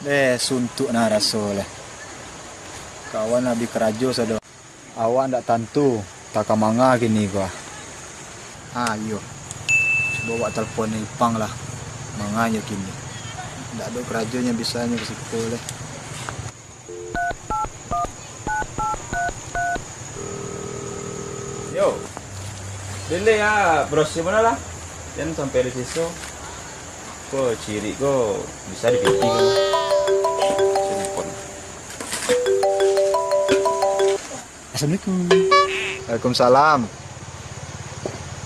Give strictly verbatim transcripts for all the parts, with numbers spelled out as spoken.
Eh, suntuak nah raso lah. Kawan abih karajo sado. Awak ndak tantu, tak ka manga kini ko. Ah, iyo. Cubo awak telepon Ipang lah. Manganyo kini. Ndak ado karajonyo bisanyo ka siko leh. Yo. Dele ya, brosir mana lah? Jan sampai di siso. Ko cirik ko bisa dipiti ko. Telepon. Assalamualaikum. Waalaikumsalam.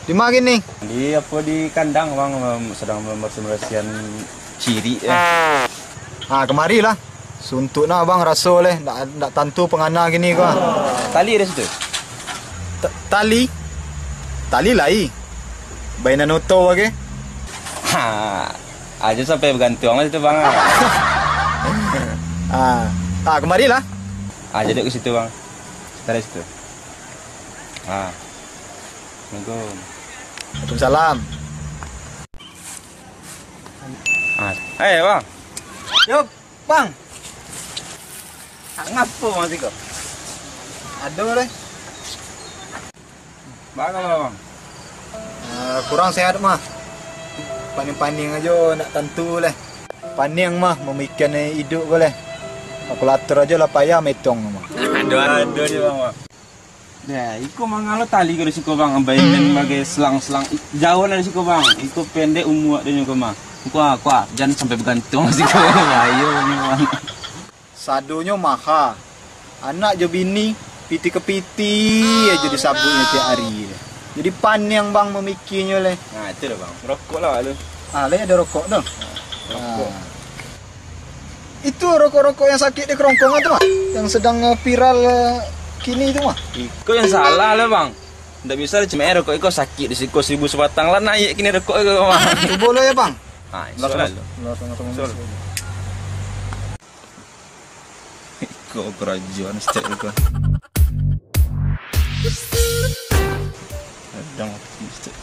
Di ma kini? Di apo, di kandang, Bang, sedang membersih-bersihan cirik, eh. Ah, kamarilah. Suntuak nah, Bang, raso leh. Ndak, ndak tantu pangana kini ko. Tali ada situ? Ta-, tali? Tali lai. Bainan oto bagai. Ha, aja sampai bagantuang lah situ, Bang. Ah, ah, kamarilah. Ah, jadi ke situ, Bang. Tarik situ. Ah. Assalamualaikum. Waalaikumsalam. Ah, eh, Bang. Yo, Bang. Ah, ngapo, Bang, siko? Ado leh. Bang, apo, Bang? Ah, kurang sehat mah. Paniang-paniang ajo ndak tantu leh. Paniang mah mamikian iduik ko leh. Kalkulator ajo lah payah maituang mah. Ado, ado je, Bang, Bang. Nah, iko mangalo tali ko di siko, Bang. Bainan bagai selang-selang. I-, jauah dari siko, Bang. Iko pendek umua dinyo ko mah. Kuah, kuah. Jan sampai bagantuang siko. Ayo, Bang. Sadonyo maha. Anak jo bini, piti ka piti ajo disabuiknyo tiap ari. Jadi paniang, Bang, mamikianyo leh. Nah, itu dah, Bang. Rokok lah, lu. Ah, lai ado rokok tu. Rokok. Ah. Itu rokok-rokok yang sakik di kerongkongan tu mah, yang sedang, eh, viral, eh, kini tu mah. Iko yang salah lah, Bang. Ndak bisa dicemeh rokok iko, sakik di siko, seribu sabatang lah naiak kini rokok iko, Bang. Cubo lo ya, Bang. Ah, insya Allah. Iko karajuan stek iko. Kadang mati stek.